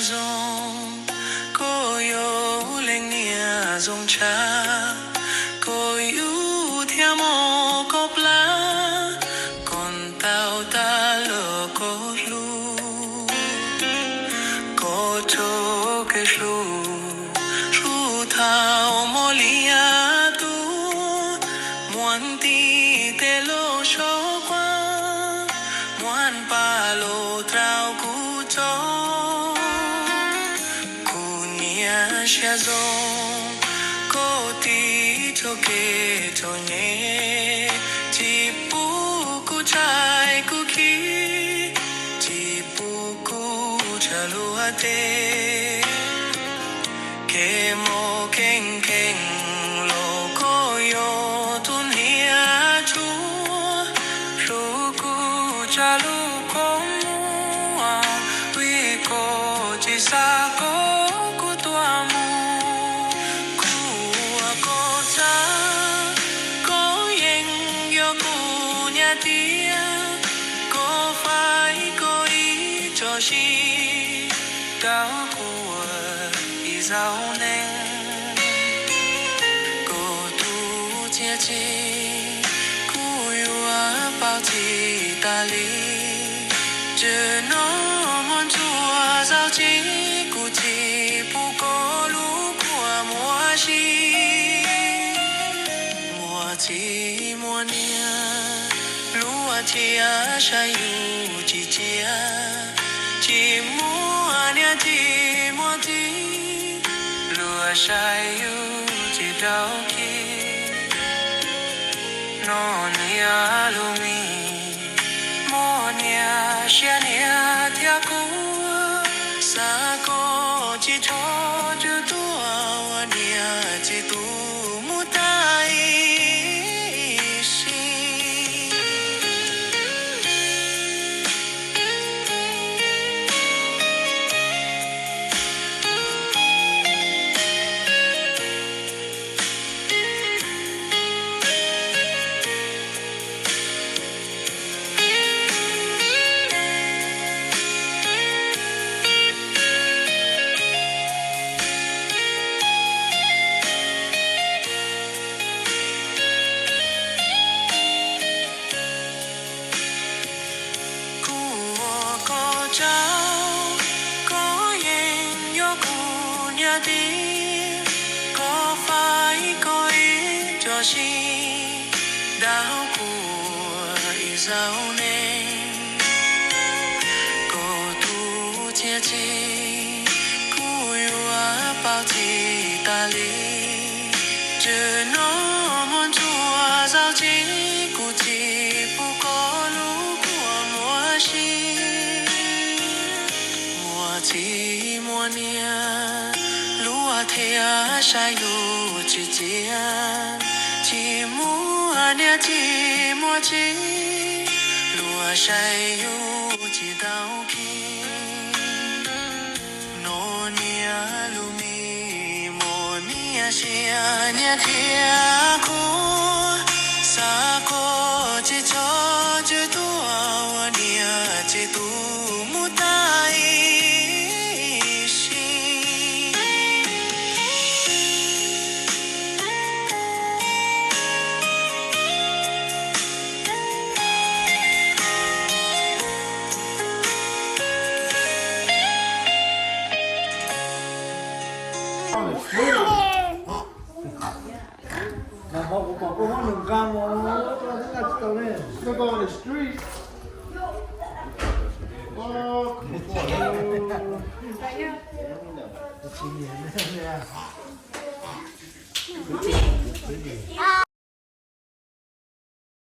zoo, koj yog leej niam zoo tshaj, koj yug thiab muaj koj plab, koj ntaus tag los koj hlub, koj tso kev hlub, hlub thaum mob li yam tuag, muab nti tej lub suab quaj, muab npaj los rau kuv tso. Kuv niam siab zoo, koj tig txoj kev txom nyem, tsis pub kuv tshaib kuv khib, tsis pub kuv tshav luag teb. Kev mob kev nkeeg los koj yog tus niam tsuaj, hlub kuv tsa lub qhov muag, vim koj tsis xa koj kuv tuaj mus. Kuv ua koj tsaug, koj yeej yog kuv niam tiag, koj faib koj ib tsoom sij, rau kuv ua ib zaug neej. Koj tus txiaj ntsig, kuv yuav paub txij tas li. Txij no mus ntsuag zaum tsis, kuv tsis pub koj lub kua muag si. Muaj txiv muaj niam, luag thiaj saib yus tsis txias. Tsis muaj niam tsis muaj txiv, luag saib yus tsis tau kiag. Noj niam lub mis, muab niam siab niam thiab kuv, xav koj tsis txhob tswv tuaj ua niam txiv tus mus tag ib sim. Kuv ua koj tsaug, koj yeej yog kuv niam tij, koj faib koj ib tsoom sij, rau kuv ua ib zaug neej. Koj tus txiaj ntsig, kuv yuav paub txij tas li. Txij no mus ntsuag zaum tsis, kuv tsis pub koj lub kua muag si. Muaj txiv muaj niam, luag thiaj saib yus tsis txias. Tsis muaj niam tsis muaj txiv, luag saib yus tsis tau kiag. Noj niam lub mis, muab niam siab niam thiab kuv, xav koj tsis txhob tswv tuaj ua niam txiv tus mus tag ib sim. Nag hmo kuv pom koj muab nws nqa mus, nqa tsis tau ne. Look on the street. Fuck.